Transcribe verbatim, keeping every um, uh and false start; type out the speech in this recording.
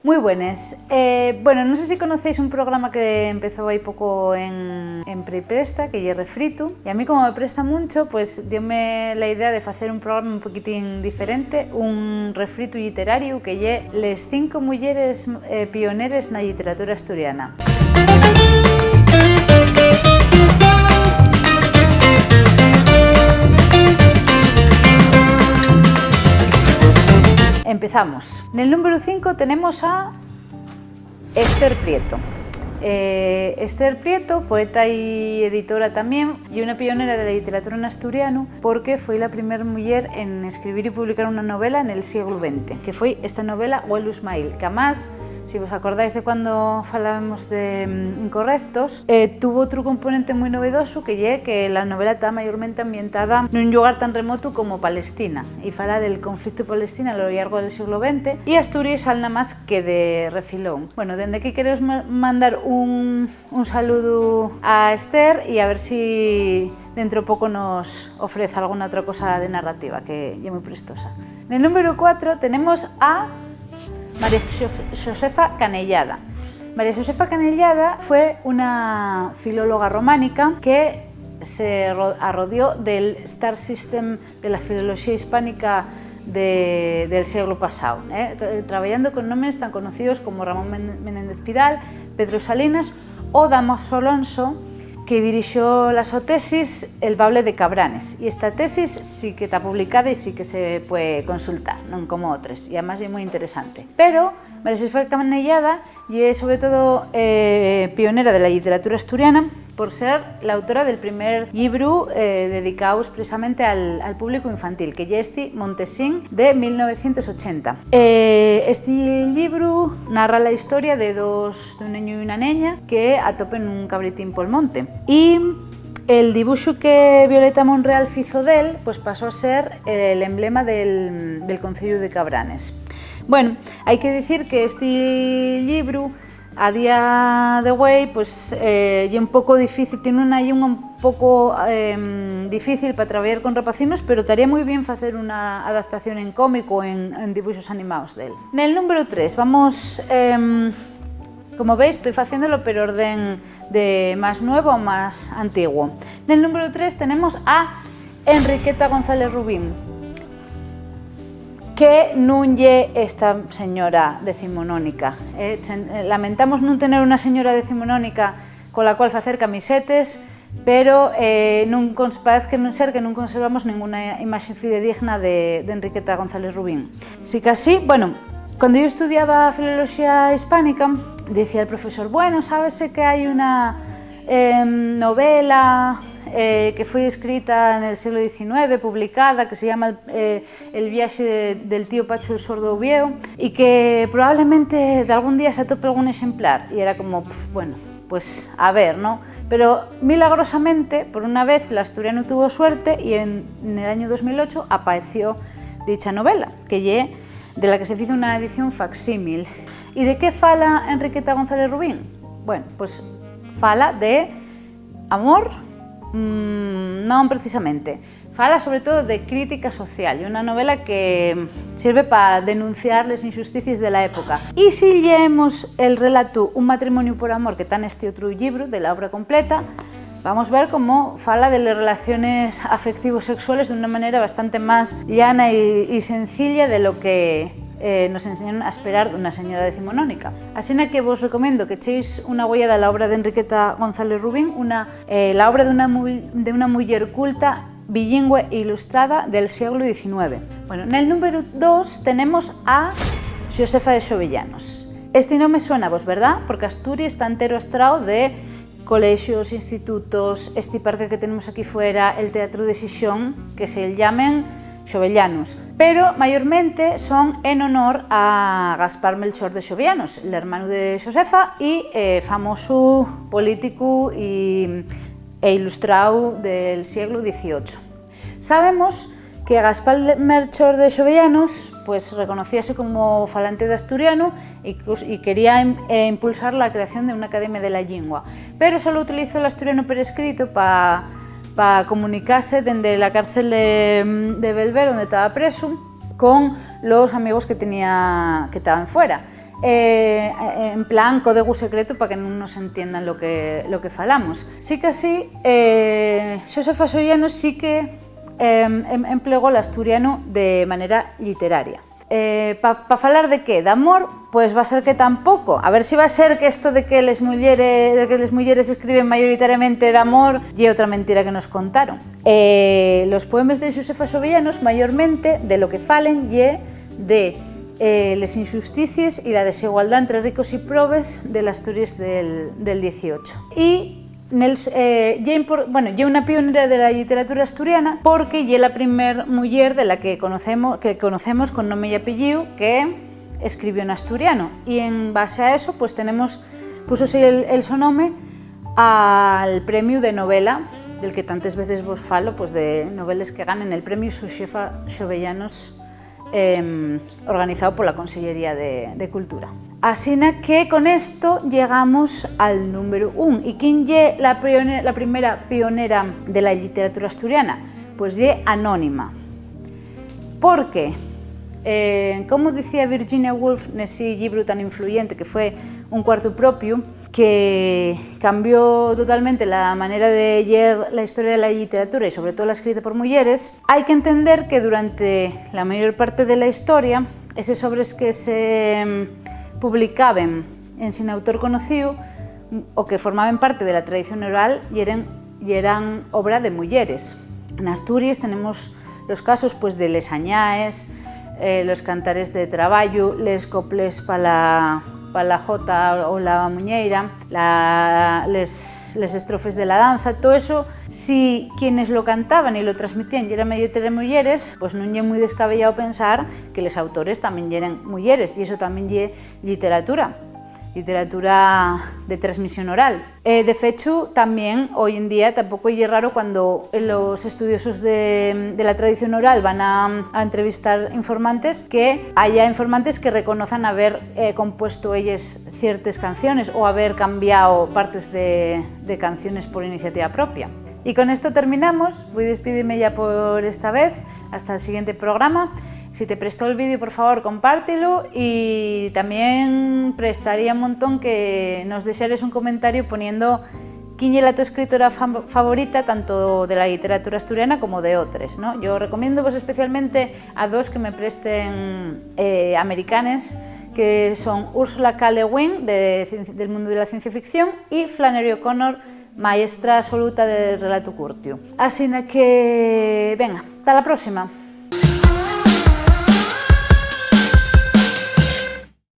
Mui buenes. Eh, bueno, nun sé si conocéis un programa que empezó hai poco en, en Preipresta, que ye Refritu. Y a mí, como me presta muncho, pues dióme la idea de facer un programa un poquitín diferente, un refritu lliterariu, que ye les cinco muyeres, eh, pioneres na lliteratura asturiana. Empezamos. Nel númberu cinco tenemos a Esther Prieto. Eh, Esther Prieto, poeta y editora tamién, ye una pionera de la lliteratura n'asturianu porque foi la primer muyer en escribir y publicar una novela nel sieglu venti, que foi esta novela Güelu Ismail, que amás, si vos acordáis de cuando falábemos de, mm, Incorrectos, eh, tuvo otru componente mui novedosu, que ye que la novela ta mayormente ambientada nun llugar tan remotu como Palestina, y fala del conflicto Palestina a lo llargo del sieglu venti, y Asturies sal namás que de refilón. Bueno, dende aquí queremos ma-, mandar un, un saludu a Esther y a ver si dentro poco nos ofrece alguna otra cosa de narrativa, que ye mui prestosa. Nel númberu cuatro tenemos a María Xo-, Xosefa Canellada. María Xosefa Canellada fue una filóloga románica que se ro-, arrodió del star system de la filoloxía hispánica de, del sieglu pasáu, eh, trabayando con nomes tan conocíos como Ramón Men-, Menéndez Pidal, Pedro Salinas o Dámaso Alonso, que dirixió la so tesis El bable de Cabranes. Y esta tesis sí que ta publicada y sí que se puede consultar, non como otres, y amás ye mui interesante. Pero María Xosefa Canellada ye, sobre todo, eh, pionera de la lliteratura asturiana por ser l'autora del primer llibru, eh, dedicáu espresamente al, al públicu infantil, que ye esti Montesín, de mil novecientos ochenta. Eh, esti llibru narra la historia de dos, d'un neñu y una neña que atopen un cabritín pol monte. Y el dibuxu que Violeta Monreal fizo d'él, pues, pasó a ser, eh, l'emblema del, del conceyu de Cabranes. Bueno, hai que dicir que esti llibru, a día de güei, pues, eh, ye un poco difícil, tien una llingua un poco, em, difícil pa trabayar con rapacinos, pero taría mui bien facer una adaptación en cómic o en, en dibuxos animaos d'él. Nel númberu tres, vamos, em, como veis, toi faciéndolo per orden de más nuevo a más antiguo. Nel númberu tres tenemos a Enriqueta González Rubín, que nun ye esta señora decimonónica. Eh, sen-, eh, lamentamos nun tener una señora decimonónica cola cual facer camisetes, pero, eh, nun cons-, parez que nun ser que nun conservamos ninguna imaxe fidedigna de, de Enriqueta González Rubín. Sicasí, bueno, cuando yo estudiaba filoloxía hispánica, decía el profesor: "Bueno, sábese que hai una, em, novela, eh, que foi escrita nel sieglu diecinueve, publicada, que se llama el, eh, El viaxe de, del tío Pachu el Sordo a Uviéu, y que probablemente dalgún día s'atope algún exemplar". Y era como, "Pf, bueno, pues a ver, ¿no?". Pero milagrosamente, por una vez, l'asturianu tuvo suerte y en, nel añu dos mil ocho apaeció dicha novela, que ye de la que se fizo una edición facsímil. ¿Y de qué fala Enriqueta González Rubín? Bueno, pues fala de amor, mm, non precisamente. Fala sobre todo de crítica social, y una novela que sirve pa denunciar les inxusticies de la época. Y si lleemos el relatu Un matrimoniu por amor, que ta nesti otru llibru de la obra completa, vamos ver cómo fala de les relaciones afectivo-sexuales d'una manera bastante más llana y, y sencilla de lo que, eh, nos enseñaron a esperar d'una señora decimonónica. Asina que vos recomiendo que echéis una güeyada a la obra d'Enriqueta González Rubín, una, eh, la obra d'una mu-, d'una muyer culta, bilingüe e ilustrada del sieglu diecinueve. Bueno, nel númberu dos tenemos a Xosefa de Xovellanos. Esti nome suénavos, ¿verdá? Porque Asturies ta entero astrao de colexios, institutos, esti parque que tenemos aquí fuera, el Teatru de Xixón, que se llamen Xovellanos. Pero mayormente son en honor a Gaspar Melchor de Xovellanos, l'hermanu de Xosefa y, eh, famosu políticu y, e ilustrao del sieglu dieciocho. Sabemos que Gaspar Melchor de Xovellanos, pues, reconocíase como falante d'asturianu y cus-, y quería im-, eh, impulsar la creación de una academia de la llingua, pero solo utilizó l'asturianu per escrito pa, pa comunicase dende la cárcel de, de Belver, onde taba presu, con los amigos que tenía, que taban fuera. Eh, en plan códegu secreto pa que nun nos entiendan lo que, lo que falamos. Sí que así, eh, Xosefa Xovellanos sí que, em, em, emplegó l'asturianu de manera lliteraria. Eh, pa, pa falar de qué? D'amor? Pues va ser que tampoco. A ver si va ser que esto de que les mullere-, de que les muyeres escriben mayoritariamente d'amor ye otra mentira que nos contaron. Eh, los poemes de Xosefa Xovellanos, mayormente, de lo que falen ye de, eh, les inxusticies y la desigualdá entre ricos y probes de l'Asturies del, del dieciocho. Y nel, eh, ye impor-, bueno, ye una pionera de la lliteratura asturiana porque ye la primer muyer de la que conocemos, que conocemos con nome y apellíu que escribió n'asturiano. Y en base a eso, pues tenemos, púsose el, el so nome al premiu de novela, del que tantes veces vos falo, pues de noveles que ganen el premiu Xosefa Xovellanos, em, organizao pola Consellería de, de Cultura. Asina que con esto llegamos al númberu un. ¿Y quién ye la prione-, la primera pionera de la lliteratura asturiana? Pues ye anónima. Porque, eh, como dicía Virginia Woolf nesi llibru tan influyente que fue Un cuartu propiu, que cambió totalmente la manera de lleer la historia de la lliteratura y sobre todo la escrita por muyeres, hai que entender que durante la mayor parte de la historia, eses obres que se, mm, publicaben ensin autor conocíu, mm, o que formaben parte de la tradición oral, yeren, yeran obra de muyeres. N'Asturies tenemos los casos, pues, de les añaes, eh, los cantares de trabayu, les coples pa la, pa la jota o la muñeira, la, les, les estrofes de la danza, todo eso, si quienes lo cantaban y lo transmitían yera mayoritariamente muyeres, pues nun ye mui descabellao pensar que les autores tamién yeren muyeres, y eso tamién ye lliteratura, lliteratura de transmisión oral. Eh, de fechu, tamién, hoy en día, tampoco ye raro cuando los estudiosos de, de la tradición oral van a, a entrevistar informantes, que haya informantes que reconozan haber, eh, compuesto elles ciertes canciones o haber cambiao partes de, de canciones por iniciativa propia. Y con esto terminamos. Voi despidime ya por esta vez. Hasta el siguiente programa. Si te prestó el vídeo, por favor, compártelo y tamién prestaría un montón que nos dexares un comentario poniendo quién ye la to escritora fam-, favorita, tanto de la lliteratura asturiana como de otres, ¿no? Yo recomiéndovos especialmente a dos que me presten, eh, americanes, que son Ursula K. Le Guin, de cien-, del mundu de la ciencia ficción, y Flannery O'Connor, maestra absoluta del relatu curtiu. Asina que, venga, ta la próxima.